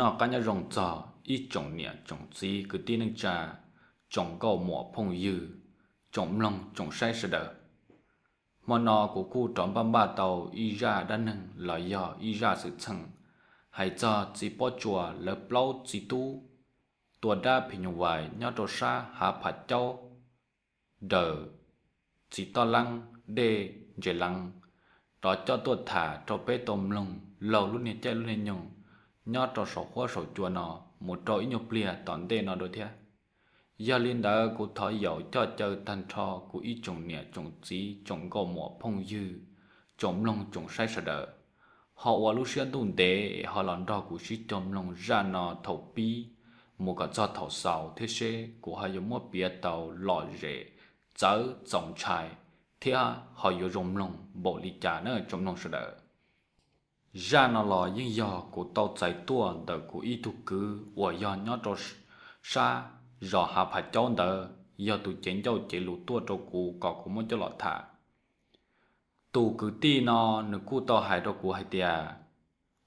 Noj qab nyob zoo txog ib tsoom niam tsoom txiv kwv tij neej tsa, tsoom nkauj muam phooj ywg, tsoom mloog tsoom saib sawv daws. Hmo no kuv kuj rov npaj npaj tau ib zaj dab neeg los yog ib zaj xwm txheej hais txog txiv Pob Tsuas lawv plaub txiv tub tua dab phim nyuj vais nyob rau sab Hav Phav Caub, daws txiv Toj Leeb, dej Ntses Leev, rov coj tuaj tham rau peb tau mloog laug lub niag caij lub niag nyoog nyob rau saum huab saum cua no mus rau ib nyuag pliag tom ntej no dua thiab. Yog li ntawd kuv thov yaum coj caw tag nrho kuv ib tsoom niam tsoom txiv, tsoom nkauj muam phooj ywg, tsoom mloog tsoom saib sawv daws, ho ua lub siab ntuj ntev ho los nrog kuv sib cog mloog zaj no thaum pib mus kom txog thaum xaus thiab seb kuv ho yuav muab piav tau lom zem, txawv, txaus ntshai thiab ho yuav zoo mloog npaum li cas na tsoom mloog sawv daws. Zaj no los yeej yog kuv tau txais tuaj ntawm kuv ib tug kwv uas yog nyob rau sab zos Hav Phav Caub ntawd, yog tus cev ncauj cev lus tuaj rau kuv kom kuv muab coj los tham. Tus kwv tij no nws kuj tau hais rau kuv hais tias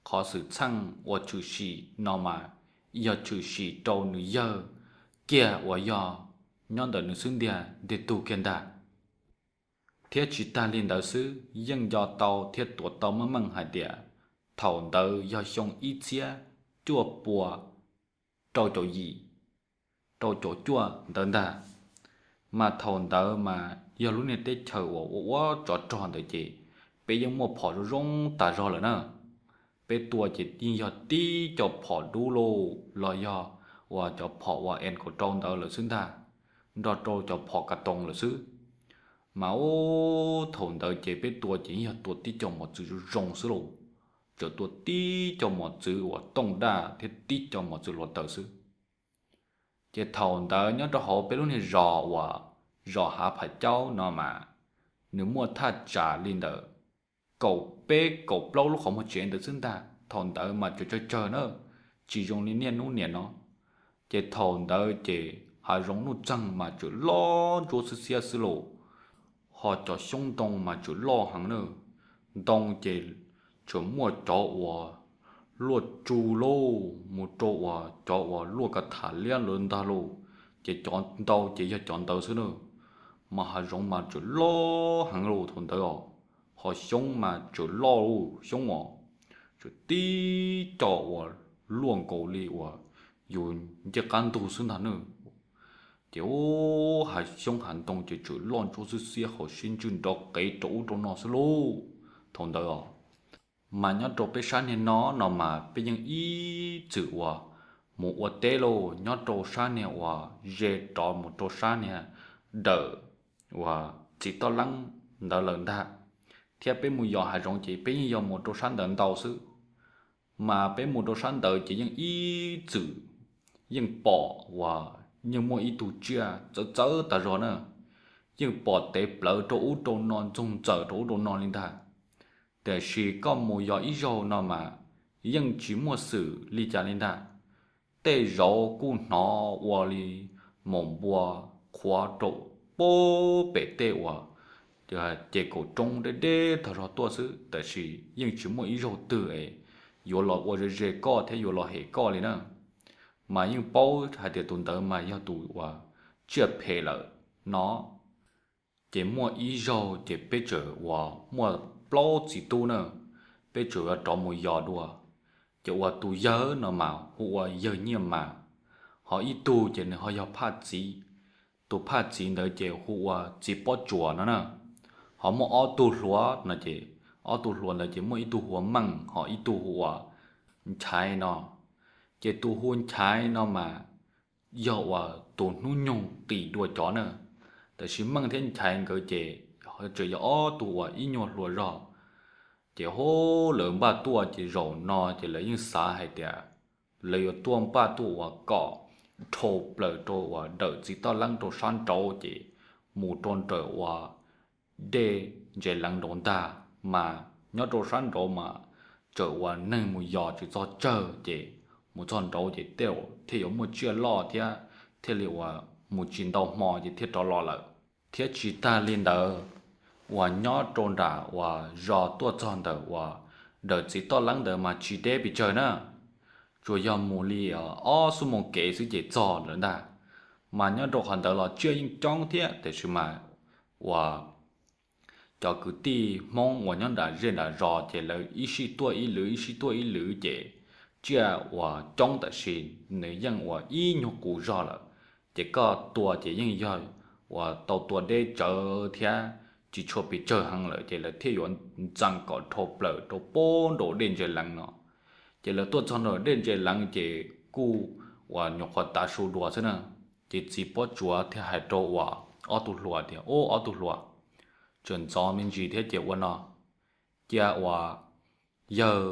qhov xwm txheej uas tshwm sim no mas yog tshwm sim rau nws yawg kiag uas yog nyob ntawm nws xub ntiag ntiag tug kiag ntag. Thiab tsis tag li ntawd xwb, yeej nco tau thiab tuav tau meej meej hais tias thaum ntawd yog xyoo ib txhiab cuaj pua rau caum yim, rau caum cuaj ntawd ntag. Mas thaum ntawd mas yog lub niag teb chaws uas ua ua tsov rog ntawd ces peb yeej muaj phom zoo zoo tas zog lawm na. Peb tua ces yeej yog tib co phom dub los yog uas cov phom uas M kaum rau ntawd lawm xwb ntag, nrog rau cov phom kas toos lawm xwb. Mas ub, thaum ntawd ces peb tua ces yeej yog tua tib co mos txwv zoo zoo xwb lauj, txawm tua tib co mos txwv uas tooj daj thiab tib co mos txwv hluav taws xwb. Ces thaum ntawd nyob rau hauv peb lub niag zos uas zos Hav Phav Caub no mas nws muaj thaj tsam li ntawm kaum peb kaum plaub lub qhov muag tsev ntawd xwb ntag. Thaum ntawd mas tseem tsawg tsawg na, tsis zoo li niaj hnub niam no. Ces thaum ntawd ces hav zoov nuj txeeg mas tseem loj ntsuab xwb xiab xwb lauj, ho cov xyoob ntoo mas tseem loj heev na. Ntoo ces tseem muaj cov uas luaj tsu lauj, mus rau uas cov uas luaj ka tham liab lawm ntag lauj. Ces cov ntau ces yog cov ntawd xwb na. Mas hav zoov mas tseem loj heev lauj thaum ntawd os, ho xyoob mas tseem loj lauj, xyoob os, tseem tib co uas luaj nkaus li uas yus ncej qab ntug xwb ntag na. Ces ub, hav xyoob hav ntoo ces tseem loj ntsuab xwb xiab, hauv sib ntswj nrov qev rau ub rau no xwb lauj thaum ntawd os. Mas nyob rau peb sab niag no no mas peb yeej ib txwm uas mus ua teb lauj, nyob rau sab niag uas ze rov mus rau sab niag dawm uas txiv toj leeb ntawd lawm ntag. Thiab peb mus yos hav zoov ces peb yeej yog mus rau sab ntawd ntau xwb. Mas peb mus rau sab ntawd ces yeej ib txwm yeej pom uas yeej muaj ib tug tsiaj txawv txawv tas zog na, yeej pom tev plawv rau ub rau no, ntxoog ntxawm rau ub rau no li ntag. Tiam sis koj mus yos ib zaug no mas yeej tsis muaj xwm li cas li ntag. Tej zaum kuj hnov ua li maum npua qhuav rau pem tej uas ces kaum roob deb deb tog zog tuaj xwb, tiam sis yeej tsis muaj ib zaug twg es yuav los ua ze ze koj thiab yuav los hem koj li na. Mas yeej paub hais tias tus ntawd mas yog tus uas tsiaj phem lawm no. Ces muaj ib zaug ces peb tseem uas muaj plaub txiv tub na, peb tseem yuav rov mus yos dua. Ces uas tus yawg no mas hu ua yawg Nyiaj Mas, ho ib tug ces nws ho yog phaj txiv. Tus phaj txiv ntawd ces hu ua txiv Pob Tsuas no na. Ho muaj ob tug hluas no ces, ob tug hluas ntawd ces muaj ib tug hu ua Meej, ho ib tug hu ua Nchaiv no. Ces tus hu Nchaiv no mas yog uas tus hnub nyoog qis dua cov na. Tiam sis Meej thiab Nchaiv nkawd ces tseem yog ob tug uas ib nyuag hluas zog. Ces hu, lawv npaj tuaj ces zaum no ces lawv yeej xav hais tias lawv yuav tuaj npaj tuaj uas kom dhau plaws rau uas dawm txiv toj leeb rau sab nraud ces mus rau nraum uas dej Ntses Leev nraud ntag. Mas nyob rau sab nraud mas tseem uas neeg mus yos tsis txog tsawg ces mus txog nraud ces tej thiaj yuav muaj tsiaj loj thiab thiaj li uas mus tsis ntau hmo ces thiaj rov los lawm. Thiab tsis tag li ntawd, uas nyob rau nram uas zos tuaj txog ntawm uas dawm txiv toj leeb ntawd mas tsis deb pes tsawg na, tsuas yog mus li ob xuab moos kev xwb ces txog lawm ntag. Mas nyob rau qhov ntawd los tsiaj yeej coob thiab tiam sis mas uas cov kwv tij Hmoob uas nyob nram zej nram zos ces lawv ib sij tuaj ib lwm ib sij tuaj ib lwm ces tsiaj uas coob tam sim nws yeej uas ib nyuag qus zog lawm. Ces koj tua ces yeej yog uas tau tua deb tsawv thiab tsis tshua pes tsawg heev lawm ces lawv thiaj yuav ntxees kom dhau plaws rau pem nraum dej Ntse Leev no. Ces lawv tuaj txog nraum dej Ntse Leev ces kuj uas nyuam qhuav tav su dua xwb na. Ces txiv Pob Tsuas thiaj hais rau uas ob tug hluas tias, Ub, ob tug hluas, tseem ntxov me ntsis thiab ces ua no, cia uas yawg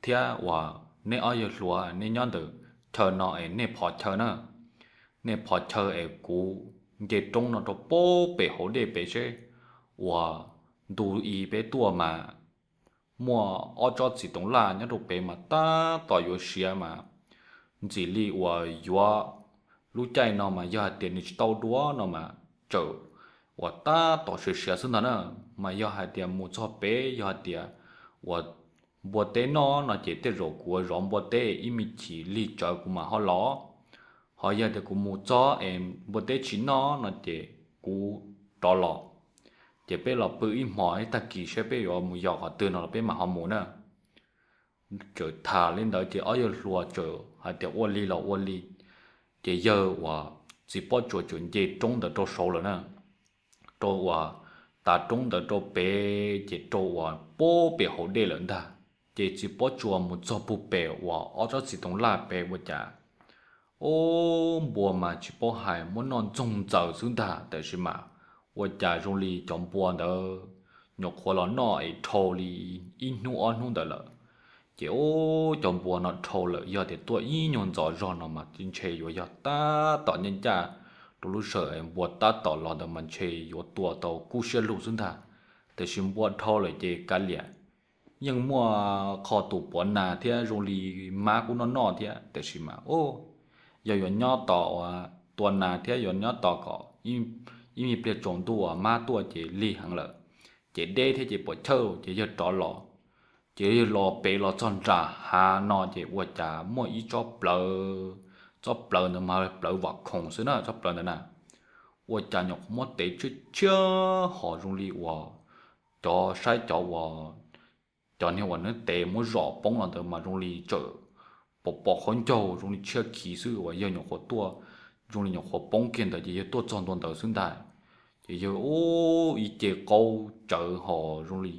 thiab uas neb ob yawg hluas neb nyob ntawm chaw no es nej phov chaw na. Nej phov chaw es kuv nce roob no rau pem hauv dej pem seb uas ntu i peb tuaj mas muaj ob tsob txiv toov laj nyob rau pem mas tab tom yuav siav mas ntxim li uas yuav lub caij no mas yog hais tias nws tsis tau dua no mas tsawm uas tab tom siav siav xwb ntag na. Mas yog hais tias mus txog pem yog hais tias uas npua teb noj no ces tej zaum kuv zov npua teb ib me chim lig tsawv kuv mam ho los. Ho yog tias kuv mus txog es npua teb tsis noj no ces kuv rov los. Ces peb los pw ib hmos ib tag kis seb peb yuav mus yos qhov twg no los peb mam ho mus na. Txawm tham li ntawd ces ob yawg hluas txawm hais tias ua li los ua li. Ces yawg uas txiv Pob Tsuas txawm nce roob ntawd rau saud lawm na, rau uas tav roob ntawd rau pem ces rau uas pem hauv dej lawm ntag. Ces txiv Pob Tsuas mus txog puag pem uas ob tsob txiv toov laj pem ua cas, ub, npua mas tsis paub hais muab noj ntxoog ntxaws xwb ntag tiam sis mas ua cas zoo li cov npua ntawd nyuam qhuav los noj es dhau li ib hnub ob hnub ntawd lawm. Ces ub, cov npua no dhau lawm yog tias tuaj ib nyuag ntxov zog no mas ntshe yuav yog tab tom ncaj ncaj rau lub sij hawm npua tab tom los ntawd mas ntshe yuav tua tau kub siab lug xwb ntag. Tiam sis npua dhau lawm ces kav liam, yeej muaj qho tus puav nas thiab zoo li mab kuj noj noj thiab tiam sis mas ub, yog yuav nyob tos ua tua nas thiab yuav nyob tos kom ib me pliag tsaus ntuj uas mab tuaj ces lig heev lawm, ces deb thiab ces puas chawj ces yawg rov los. Ces yawg los pem los txog nram hav no ces ua cas muaj ib tsob plawv, tsob plawv ntawd mas plawv vam khoom xwb na tsob plawv ntawd na. Ua cas nyuam qhuav muab tev tshiab tshiab ho zoo li uas cov saib cov uas cov niag uas nws tev muab zom poob los ntawd mas zoo li txawm pom pom qhov ncaug zoo li tshiab khiv xwb uas yawg nyuam qhuav tuaj, zoo li nyuam qhuav poob kiag ntawd ces yawg tuaj txog ntua ntawd xwb ntag. Ces yawg ub ib ce qaub tsawv ho zoo li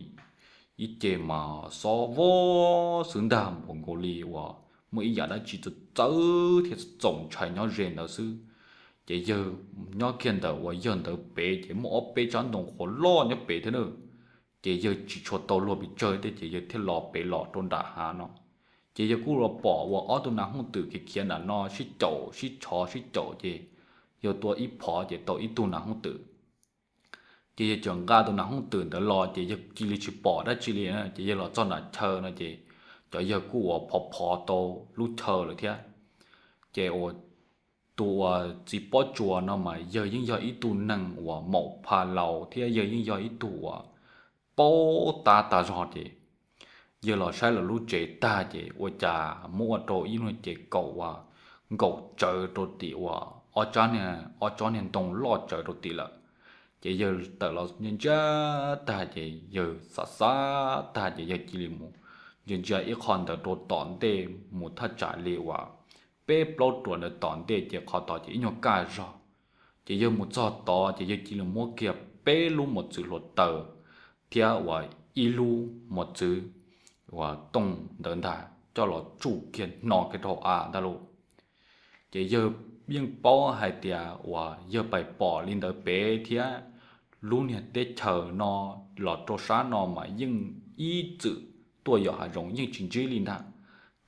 ib ce mas xob vog xwb ntag, npaum nkaus li uas muaj ib yam dab tsi txawv txawv thiab txaus ntshai nyob ze ntawd xwb. Ces yawg nyob kiag ntawm uas yawg ntawd pem ces muaj ob peb tsob ntoo qhuav loj nyob pem thiab na. Ces yawg tsis tshua tau luag pes tsawg thiab ces yawg thiaj los pem los rau nram hav no. Ces yawg kuj los pom uas ob tug nas hooj twm khiav khiav nram no sib caum sib tshov sib caum ces yawg tua ib phov ces tau ib tug nas hooj twm. Ces yawg txawm nqa tus nas hooj twm ntawd los ces yawg cia li tsis pom dab tsi li na. Ces yawg los txog nram chaw no ces cov yawg kuj uas phov phov tau lub chaw lawm thiab. Ces uas tus uas txiv Pob Tsuas no mas yawg yeej yog ib tug neeg uas maum pha laus thiab yawg yeej yog ib tug uas paub tab tas zog ces yawg los saib lawv lub tsev tag ces ua cas muab ua rau ib lub ces kaum uas nkaum tsawv rau tim uas ob tsob niag ntoo loj tsawv rau tim lawm. Ces yawg tawm los ntsia ntsia tag ces yawg xav xav tag ces yawg cia li mus ntsia ntsia ib qho ntawd rau tom ntej mus thaj tsam li uas peb plaub ruam ntawd tom ntej ces qhov tod ces ib nyuag kaj zog. Ces yawg mus txog tod ces yawg cia li muab kiag peb lub mos txwv hluav taws thiab uas ib lub mos txwv uas tooj ntawd ntag coj los tsuj kiag hno kiag rau av ntag lauj. Ces yawg yeej paub hais tias uas yawg pais pom li ntawd pem thiab lub niag teb chaws no los rau sab no mas yeej ib txwm tuaj yos hav zoov yeej tsis ntsib li ntag.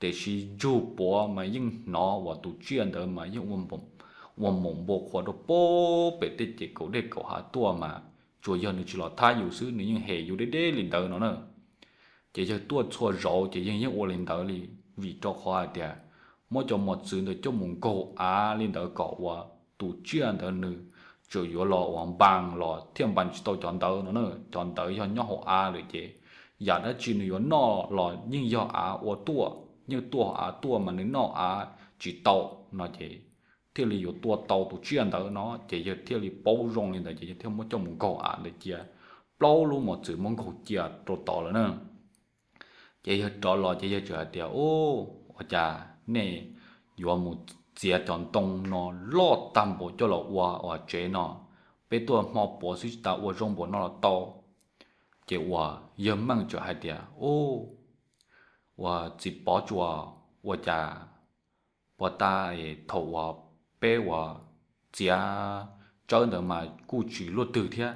Tiam sis ntsug puav mas yeej hnov uas tus tsiaj ntawd mas yeej ua moom npua qhuav rau pem tej ces kaum dej kaum hav tuaj mas tsuas yog nws tsis los thab yus xwb nws yeej hem yus deb deb li ntawd no na. Ces yawg tuaj txhua zaus ces yawg yeej ua li ntawd li, vim rau qhov hais tias muab cov mos txwv ntawd coj mus nkaug av li ntawd kom uas tus tsiaj ntawd nws tseem yuav los uas npas los thiaj npas tsis tau cov ntawd no na. Cov ntawd yog nyob hauv av lawm ces yam dab tsi nws yuav noj los yeej yog av ua tuaj. yeej tuaj av tuaj mas nws noj av tsis tau no ces thiaj li yuav tua tau tus tsiaj ntawd no. Ces yawg thiaj li paub zoo li ntawd ces yawg thiaj muab coj mus nkaug av ntawd cia plaub lub mos txwv muab nkaug cia rau tod lawm na. Ces yawg rov los ces yawg txawm hais tias, Ub, ua cas nej yuav mus txiav cov ntoo no loj tag npaum coj los ua ua tsev no? Peb tuaj hmo puav xwb tsis tas ua zoo npaum no los tau. Ces uas yawg Meej txawm hais tias, Ub, uas txiv Pov Tsuas, ua cas puag ta thaum uas peb uas txiav tsawb ntawd mas kuj tsis luaj twg thiab.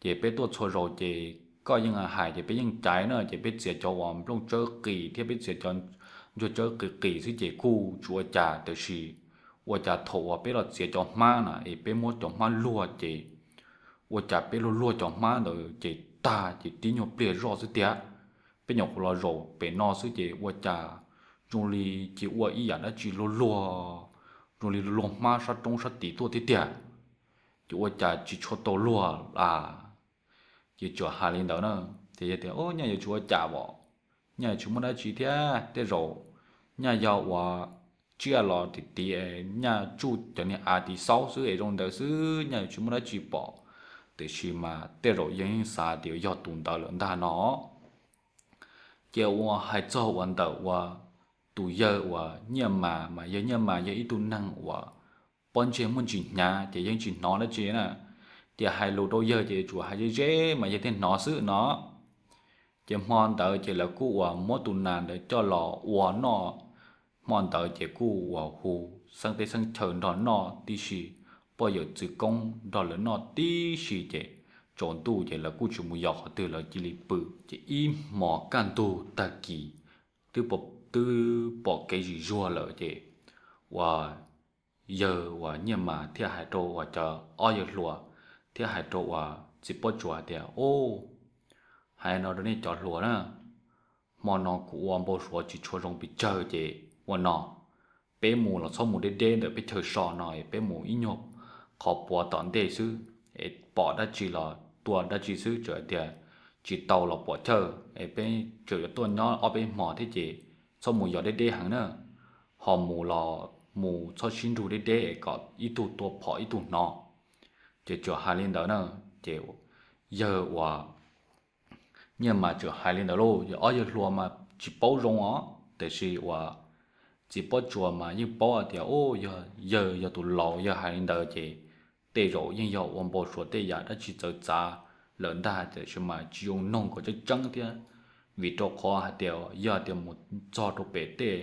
Ces peb tuaj txhua zaus ces koj yeej hais ces peb yeej caiv na, ces peb txiav cov uas nplooj tsawb qis thiab peb txiav cov ntsuag tsawb qis qis xwb ces kuj tsis ua cas, tiam sis ua cas thaum uas peb los txiav cov hmab na es peb muab cov hmab luag ces ua cas peb luag luag cov hmab ntawd ces tag ces tib nyuag pliag zoj xwb tiag. Peb nyuam qhuav los zaum pem no xwb ces ua cas zoo li cia ua ib yam dab tsi luag luag, zoo li luag hmab sab roob sab tid tuaj thiab tiag. Ces ua cas tsis tshua tau luag a? Ces txawm hais li ntawd na. Ces yawg tias, Nyaj yuav tsis ua cas os, nyaj yuav tsis muaj dab tsi thiab, tej zaum nyaj yog uas tsiaj los tim tid, nyaj tsuj cov niag av tid xaub xwb es zoo ntawd xwb, nyaj yuav tsis muaj dab tsi pom. Tiam sis mas tej zaum yawg yeej xav tias yog tus ntawd lawm ntag no. Ces uas hais txog uas ntawm uas tus yawg uas Nyiaj Mas, mas yawg Nyiaj Mas yog ib tug neeg uas pob ntseg muaj ntsis hnyav ces yeej tsis hnov dab tsi na. Ces hais lus rau yawg ces tsuas hais ze ze mas yawg thiaj hnov xwb no. Ces hmo ntawd ces lawv kuj uas muab tus nas ntawd coj los ua noj. Hmo ntawd ces kuj uas hu xeeb teb xeeb chaw nrog noj tib si, poj yawm txwv koob nrog lawv noj tib si ces tsaus ntuj ces lawv kuj tsis mus yos qhov twg, lawv cia li pw. Ces ib hmos kaj ntug tag kis twb, twb pom kev zim zuag lawm ces uas yawg uas Nyiaj Mas thiaj hais rau uas cov ob yawg hluas, thiaj hais rau uas txiv Pob Tsuas hais tias, Ub, hais no rau nej cov hluas na, hmo no kuv ua npau suav tsis tshua zoo pes tsawg ces ua no, peb mus los txhob mus deb deb ntawm peb chaw so no, peb mus ib nyuag qhov puav tom ntej xwb es pom dab tsi los tua dab tsi xwb, txawm tias tsis tau los pom chawj es peb tseem yuav tuaj nyob ob peb hmo thiab ces txhob mus yos deb deb heev na, ho mus los mus txhob sib nrug deb deb es kom ib tug tua phom ib tug hnov. Ces txawm hais li ntawd na, ces yawg uas Nyiaj Mas txawm hais li ntawd lauj. Yog ob yawg hluas mas tsis paub zoo os, tiam sis uas txiv Pob Tsuas mas yeej paub hais tias, Ub, yog yawg yog tus laus, yawg hais li ntawd ces tej zaum yeej yog ua npau suav tej yam dab tsi txawv txav lawm ntag, tiam sis mas tsis zoo noog kom tseeb tseeb thiab, vim rau qhov hais tias yog tias mus txog rau pem tej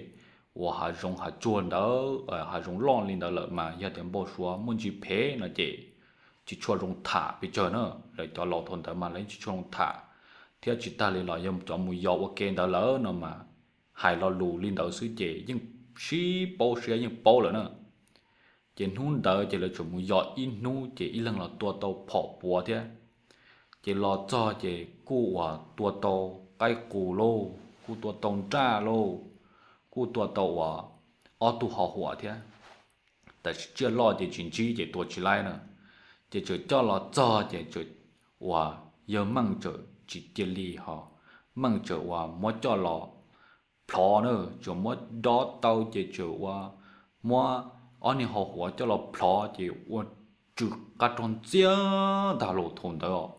uas hav zoov hav tsuag ntawd, hav zoov loj li ntawd lawm mas yog tias npau suav muaj ntsis phem no ces tsis tshua zoo tham pes tsawg na. Lawv cov laus thaum ntawd mas lawv yeej tsis tshua zoo tham, thiab tsis tas li los yog cov mus yos ua ke ntawd lawm no mas hais lo lus li ntawd xwb ces yeej sib paub siab yeej paub lawm na. Ces hnub ntawd ces lawv txawm mus yos ib hnub ces ib leeg los tua tau phom puav thiab. Ces los txog ces kuj uas tua tau qaib qus lauj, kuj tua tau nraj lauj, kuj tua tau uas ob tug ho huam thiab. Tab sis tsiaj loj ces tsis ntsib ces tua tsis laib na. Ces txawm coj los txog ces txawm uas yawg Meej txawm tsis cia li ho, Meej txawm uas muab coj los plhov na, txawm muab dob tau ces txawm uas muab ob niag ho huam coj los plhov ces ua tsw qab rog ntxiag ntag lauj thaum ntawd os.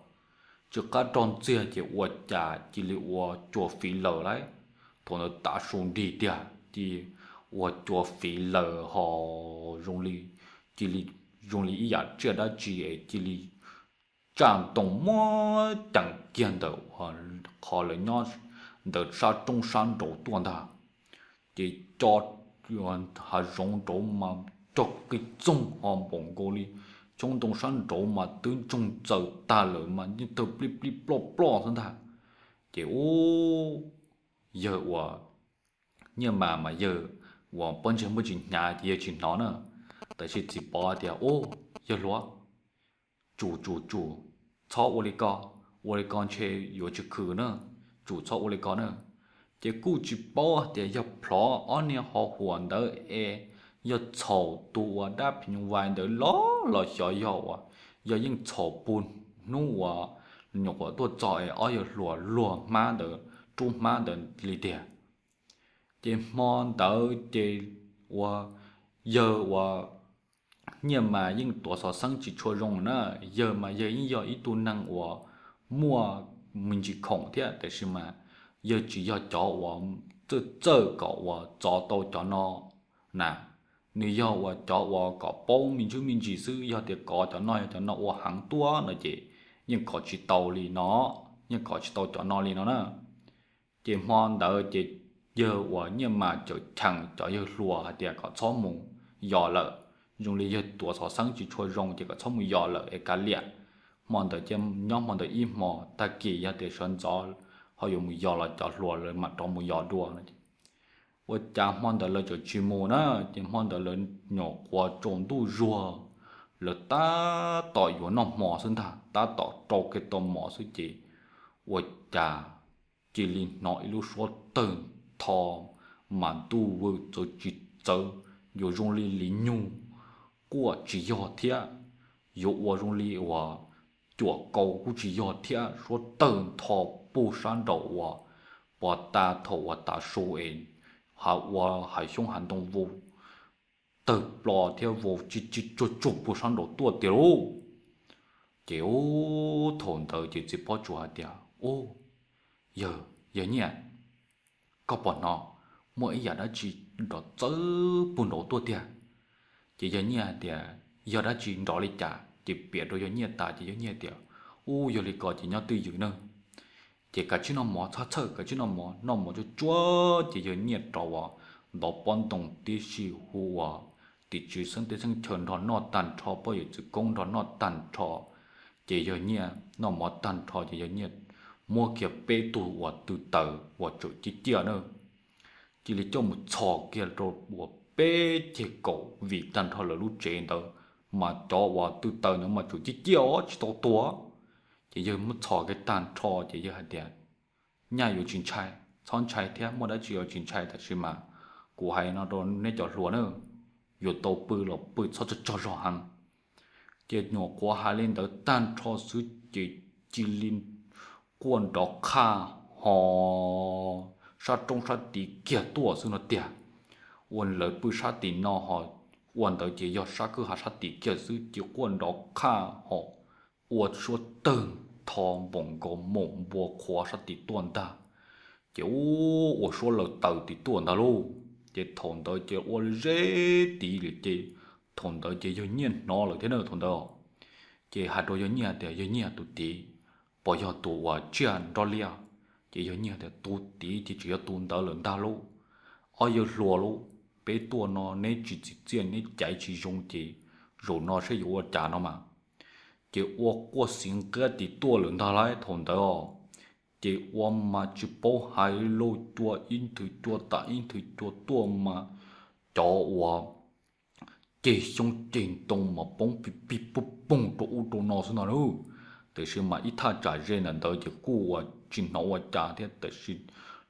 Tsw qab rog ntxiag ces ua cas cia li ua cua fiv lawm lauj. Thaum ntawd tav su nrig tiag ces ua cua fiv lawm ho zoo li, cia li zoo li ib yam tsiaj dab tsi es cia li tsaj ntoo muab cees kiag ntawm qhov lawv nyob ntawd sab roob sab nraud tuaj ntag. Ces co hav zoov nraud mas cog qis txoog ho npaum nkaus li xyoob ntoo sab nraud mas twb ntsoog txaws tag lawm mas yeej tawg plij plij ploj ploj xwb ntag. Ces ub, yawg uas Nyiaj Mas mas yawg uas pob ntseg muaj tsis hnyav ces yawg tsis hnov na. Tab sis txiv Pov tias, Ub, yawg hluas, tsum tsum tsum, txhob ua li ko, ua li ko ntshe yuav tsis khwm na, tsum txhob ua li ko na. Ces kuj tsis paub tias yog plhov ob niag ho huam ntawd es yog txhaum tus uas dab phim nyuj vais ntawd los los xyov yog uas yog yeej txhaum puag hnub uas nyuam qhuav tuaj txog es ob yawg hluas luag hmab ntawd, rub hmab ntawd li tiag. Ces hmo ntawd ces ua yawg uas Nyiaj mas yeej tuav xov xeeb tsis tshua zoo na. Yawg mas yawg yeej yog ib tug neeg uas muaj me ntsis khoom thiab, tiam sis mas yawg tsis yog cov uas txawj txawj kom uas txov tau cov no na. Nws yog uas cov uas kom paub me ntsis me ntsis xwb, yog tias kov cov no yog cov no ua heev tuaj no ces yeej kov tsis tau li no, yeej kov tsis tau cov no li no na. Ces hmo ntawd ces yawg uas Nyiaj mas cawm cheem cov yawg hluas hais tias kom txhob mus yos lawm, zoo li yawg tuav xov xeeb tsis tshua zoo ces kom txhob mus yos lawm es kav liam. Hmo ntawd ces nyob hmo ntawd ib hmo, tag kis yog tias sawv ntxov ho yuav mus yos los cov hluas lawv mam rov mus yos dua no. Ua cas hmo ntawd lawv txawm tsis mus na, ces hmo ntawd lawv nyuam qhuav tsaus ntuj zuag, lawv tab tom yuav noj hmo xwb ntag, tab tom rau kiag tau mov xwb ces ua cas cia li hnov ib lub suab tawg ntho, mas ntuj vwm txawv tsis txawv, yuav zoo li li nyug kuj tsis yog thiab, yuav ua zoo li uas cuam kaus kuj tsis yog thiab, suab tawg ntho puag sab nraum uas pov tas thaum uas tav su es hav ua hav xyoob hav ntoo vau tawg plo thiab vau tsis tsuag tsuag puag sab nraud tuaj tiag lauj. Ces ub, thaum ntawd ces txiv Pob Tsuas hais tias, Ub, yawg, yawg Nyiaj, koj pom hnov muaj ib yam dab tsi nrov txawv puag nraud tuaj tiag? Ces yawg Nyiaj hais tias, Yog dab tsi nrov li cas? Ces piav rau yawg Nyiaj tas ces yawg Nyiaj tias, Ub, yog li ko ces nyob twj ywm nawb. Ces kav tsij noj mov, txhob txhawj, kav tsij noj mov, noj mov tsuag tsuag. Ces yawg Nyiaj rov uas ntov pob ntoo tib si hu uas tim tswv xeeb teb xeeb chaw nrog noj tag nrho, poj yawm txwv koob nrog noj tag nrho. Ces yawg Nyiaj noj mov tag nrho ces yawg Nyiaj muab kiag peb tug uas tw taws uas tseem ciaj ciaj na, cia li coj mus txhos kiag rau uas peb ceg kaum vim tag nrho lawv lub tsev ntawd mas cov uas tw taws ntawd mas tseem ciaj ciaj os, tsis tau tuag. Ces yawg muab txhos kiag tag nrho ces yawg hais tias, Nyaj yuav tsis ntshai, txhob ntshai thiab, muaj dab tsi yuav tsis ntshai, tab sis mas kuv hais no rau neb cov hluas na, yuav tau pw los pw, txhob tsaug tsaug zog heev. Ces nyuam qhuav hais li ntawd tag nrho xwb ces cia li quaj nrov qhaj ho sab roob sab tid kiag tuaj xwb no tiag. Ua lawv pw sab tim no ho ua ntawd ces yog sab kwj ha sab tid kiag xwb ces quaj nrov qhaj ho ua suab tawg ntho npaum nkaus maum npua qhuav sab tid tuaj ntag. Ces ub, ua suab laws taws tim tuaj ntag lauj. Ces thaum ntawd ces ua zeb tid li ces thaum ntawd ces yawg Nyiaj hnov lawm thiab na thaum ntawd. Ces hais rau yawg Nyiaj tias, Yawg Nyiaj, tus tid puas yog tus uas tsiaj nroj liaj? Ces yawg Nyiaj tias, Tus tid ces tseem yog tus ntawd lawm ntag lauj. Ob yawg hluas lauj, peb tuaj no neb tsis txim txiaj, neb caiv tsis zoo ces zaum no saib yuav ua cas no mas. Ces ua quaj xiv nqiab tim tuaj lawm ntag lauj thaum ntawd os. Ces ua mas tsis paub hais lauj, cua ib nthwv cua tas ib nthwv cua tuaj mas cov uas ceg xyoob ceg ntoo mas poob pig pig poog poog rau ub rau no xwb ntag lauj. Tiam sis mas ib thaj tsam ze ntawm ntawd ces kuj uas tsis hnov ua cas thiab, tiam sis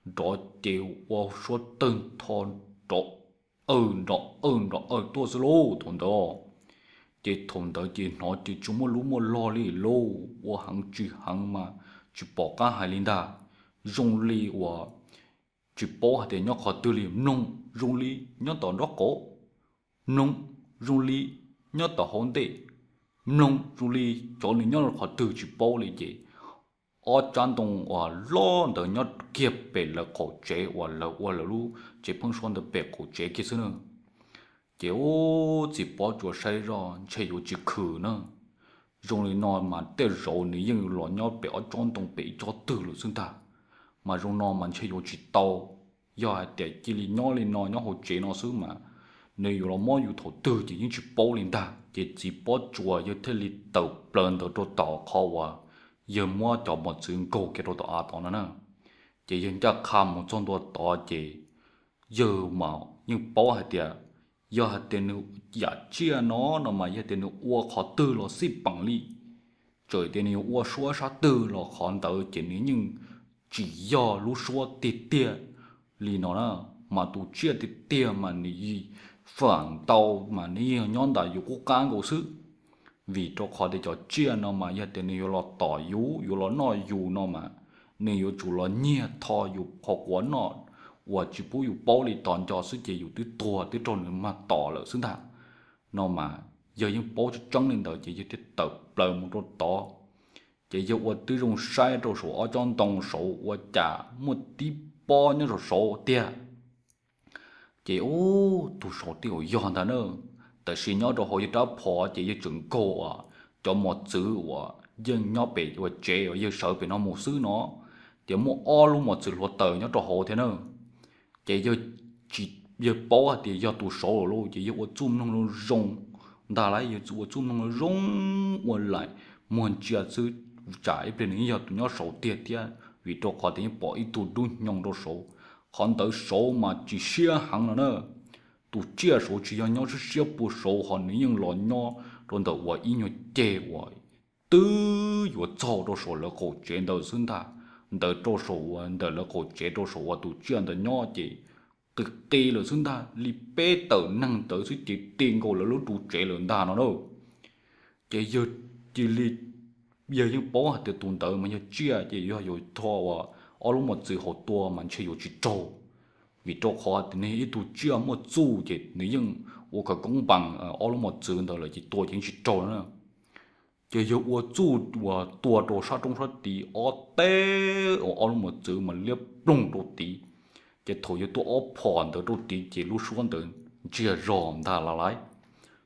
nrov ces ua suab tawg ntho nrov aw nrov aw nrov aw tuaj xwb lauj thaum ntawd. Ces thaum ntawd ces hnov ces tsis muaj lub muaj log li lauj, ua heev tsis heev mas tsis pom qab hais li ntag. Zoo li uas tsis paub hais tias nyob qhov twg li, mloog zoo li nyob tom nraub qaum, mloog zoo li nyob tom hauv ntej, mloog zoo li cov nws nyob qhov twg tsis paub li ces ob tsab ntoo uas loj ntawd nyob kiag pem lawv qaum tsev uas lawv ua lawv lub tsev pheeb suab ntawd pem qaum tsev kiag xwb na. Ces ub, txiv Pob Tsuas saib zoj ntshe yuav tsis khwm na. Zoo li no mas tej zaum nws yeej los nyob pem ob tsob ntoo pem ib tsob twg lawm xwb ntag. Mas zoo no mas ntshe yuav tsis tau. Yog hais tias cia li nyob li no nyob hauv tsev no xwb mas nws yuav los mob yus thaum twg ces yeej tsis paub li ntag. Ces txiv Pob Tsuas yawg thiaj li tawm plaws ntawd rau tom qhov uas yawg muab cov mos txwv nkaug kiag rau tom av tod no na. Ces yawg ncaj qha mus txog ntua tod ces yawg mas yeej paub hais tias yog hais tias nws yam tsiaj no no mas yog tias nws ua qhov twg los xij peem li. Txawm tias nws yuav ua suab sab twg los qhov ntawd ces nws yeej tsis yog lub suab tiag tiag li no na. Mas tus tsiaj tiag tiag mas nws faam ntau mas nws yeej nyob ntawm yus qub qab nkaus xwb. Vim rau qhov tias cov tsiaj no mas yog tias nws yuav los tom yus, yuav los noj yus no mas nws yuav tsum los nyiag tho yus qhov quav noj, uas tsis pub yus paub li, tos nco xwb ces yus twb tuag twb raug nws mag tom lawm xwb ntag. No mas yawg yeej paub tseeb tseeb li ntawd ces yawg thiaj tawm plaws mus rau tod. Ces yawg ua tib zoo saib rau saum ob tsob ntoo saud ua cas muaj tib pob nyob rau saud tiag. Ces ub, tus saud tej zaum yog ntag na. Tab sis nyob rau hauv yawg rab phom ces yawg tseem nkaug cov mos txwv uas yeej nyob pem ua tsev uas yawg sawv pem no mus xwb no, ces muaj ob lub mos txwv hluav taws nyob rau hauv thiab na. Ces yawg tsis, yawg paub hais tias yog tus saud lawm lauj, ces yawg ua txuj mloog zoo zoo ntag lauj, yawg ua txuj mloog zoo zoo ua laim muag ntsia xwb, tsam ib pliag nws yeej yog tus nyob saud tiag thiab, vim rau qhov tias yeej pom ib tug dub hnyoo rau saud. Qhov ntawd saud mas tsis siab heev no na. Tus tsiaj saud tsis yog nyob siab siab puag saud ho nws yeej los nyob rau ntawm uas ib nyuag ceg uas twb yuav txog rau saum lawv qaum tsev ntawd xwb ntag. Ntawd rau saum uas ntawm lawv qaum tsev rau saum uas tus tsiaj ntawd nyob ces qis qis lawm xwb ntag, li peb tawm neeg ntawd xwb ces ti nkaus lawv lub ru tsev lawm ntag no na. Ces yawg cia li, yawg yeej paub hais tias tus ntawd mas yog tsiaj ces yog yuav tho uas ob lub mos txwv hauv tua mas ntshe yuav tsis raug, vim rau qhov tias nws yog ib tug tsiaj muaj txuj ces nws yeej ua khawv koob npas ob lub mos txwv ntawd lawm ces tua ces yeej tsis raug na. Ces yawg ua txuj uas tua rau sab roob sab tid ob teg uas ob lub mos txwv mas liab ploog rau tid. Ces thaum yawg tua ob phom ntawd rau tid ces lub suab ntawd ntsiag zog ntag lauj.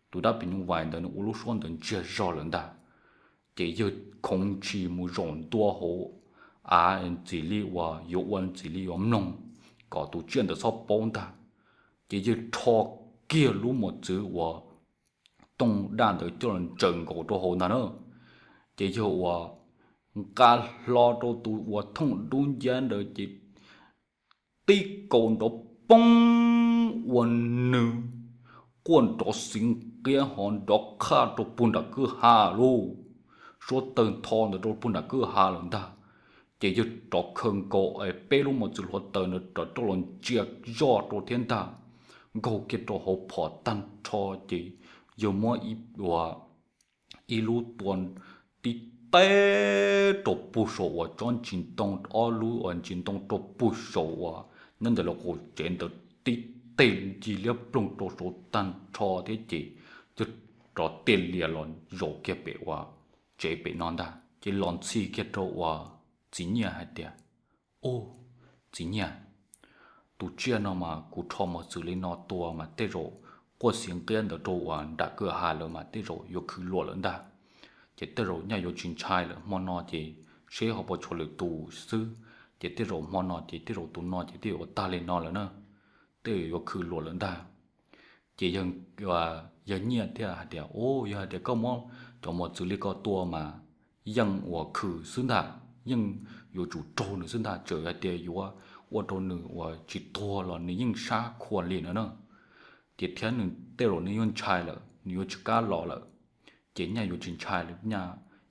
Tus dab phim nyuj vais ntawd nws ua lub suab ntawd ntsiag zog lawm ntag. Ces yawg khoov ntshis mus zaum ntua hauv av ntxim li uas yuav ua ntxim li yuav mloog kom tus tsiaj ntawd txhob paub ntag. Ces yawg rho kiag lub mos txwv uas tooj daj ntawd coj los ntsaws nkaus rau hauv ntag na. Ces yawg uas nqa hlo rau tus uas thooj dub nciab ntawd ces tib kaus nrov poob ua nws quaj nrov xiv nqiab ho nrov qhaj rau puag nram kwj ha lauj. Suab tawg ntho ntawd rau puag nram kwj ha lawm ntag. Ces yawg rov khaws nkaus peb lub mos txwv hluav taws ntawd rov coj los ntsia zoj rau thiab ntag, nkaug kiag rau hauv phom tag nrho ces yawg muab ib, ua ib lub tua tib teg rau puag saum uas tsob ntsis ntoo, ob lub uas ntsis ntoo rau puag saum uas nyob ntawm lawv qaum tsev ntawd tib teg ncig liab ploog rau saud tag nrho thiab ces yawg rov tiaj lias los zaum kiag pem uas tsev pem no ntag. Ces los ntxhi kiag rau uas txiv Nyiaj hais tias, Ub, txiv Nyiaj, tus tsiaj no mas kuv rho mos txwv li no tua mas tej zaum quaj xiv nqiab ntawd rau uas nram kwj ha lawm mas tej zaum yuav khwv luam lawm ntag. Ces tej zaum nyaj yuav tsis ntshai lawm, hmo no ces seb ho puas tshuav lwm tus xwb. Ces tej zaum hmo no ces tej zaum tus no ces tej zaum ua tag li no lawm na, tej zaum yuav khwv luam lawm ntag. Ces yawg Nyiaj thiaj hais tias, Ub, yog hais tias koj muab cov mos txwv li ko tua mas yeej ua khwv xwb ntag, yeej yuav tsum raug nws xwb ntag, txawm hais tias yuav ua rau nws uas tsis tuag los nws yeej sab khua li no na. Ces thiab nws tej zaum nws yuav ntshai lawm, nws yuav tsis kam los lawm. Ces nyaj yuav tsis ntshai lawm, nyaj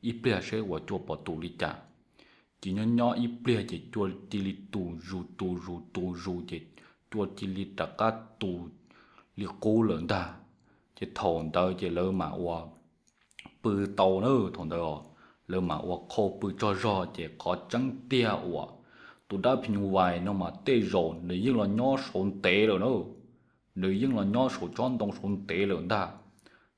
ib pliag seb uas cua pom tus li cas. Ces nyob nyob ib pliag ces cua cia li tu zus tu zus tu zus ces cua cia li rov qab tu li qub lawm ntag. Ces thaum ntawd ces lawv mam ua pw tau na, thaum ntawd lawv mam ua qhau pw tsaug zog. Ces qhov tseeb tiag uas tus dab phim nyuj vais no mas tej zaum nws yeej los nyob saud ntev lawm na, nws yeej los nyob saum tsob ntoo saud ntev lawm ntag.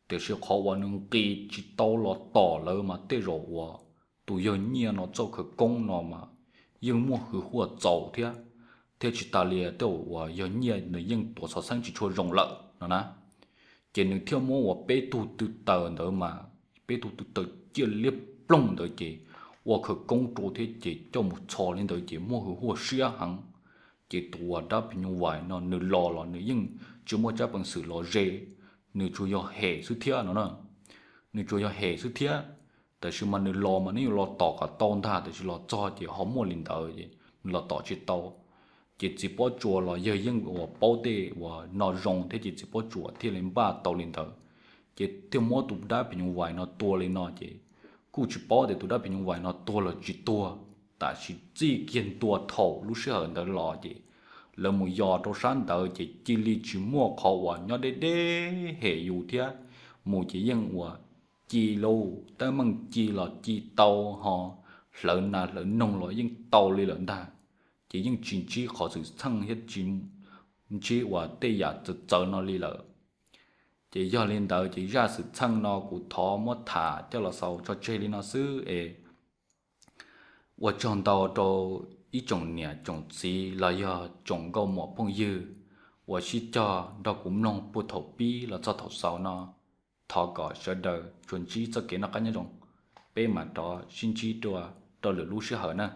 Tiam sis qhov uas nws nqis tsis tau los tom lawv mas tej zaum uas tus yawg Nyiaj no txoj khawv koob no mas yeej muaj hwj huaj txaus thiab, thiab tsis tas li tej zaum uas yawg Nyiaj nws yeej tuav xov xeeb tsis tshua zoo lawm no na. Ces nws thiaj muab uas peb tug tw taws ntawd mas, peb tug tw taws ciaj liab ploog ntawd ces ua khawv koob rau thiab ces coj mus txhos li ntawd ces muaj hwj huaj siab heev. Ces tus uas dab phim nyuj vais no nws los los nws yeej tsis muaj tsab peev xwm los ze, nws tsuas yog hem xwb thiab no na. Nws tsuas yog hem xwb thiab, tab sis mas nws los mas nws yuav los tom kom tau ntag, tab sis los txog ces ho muaj li ntawd ces nws los tom tsis tau. Ces txiv Pob Tsuas los yawg yeej uas paub tej uas no zoo thiab ces txiv Pob Tsuas thiaj li npaj tau li ntawd. Ces thiaj muab tus dab phim nyuj vais no tua li no ces kuj tsis paub tias tus dab phim nyuj vais no tuag los tsis tuag, tab sis txij kiag ntua thaum lub sij hawm ntawd los ces lawv mus yos rau sab ntawd ces cia li tsis muaj qhov uas nyob deb deb hem yus thiab. Mus ces yeej uas ci lauj, teeb meem ci los ci tau, ho hlawv nas hlawv noog los yeej tau li lawm ntag. ces yeej tsis ntsib qhov xwm txheej thiab tsis ntsib uas tej yam txawv txawv no li lawm. Ces yog li ntawd ces zaj xwm txheej no kuv thov muab tham coj los xaus tso tseg li no xwb es ua tsaug ntau rau ib tsoom niam tsoom txiv los yog tsoom nkauj muam phooj ywg uas sib cog nrog kuv mloog puag thaum pib los txog thaum xaus no. Thov kom sawv daws tsuas ntsib txoj kev noj qab nyob zoo, peb mam rov sib ntsib dua rau lwm lub sij hawm na.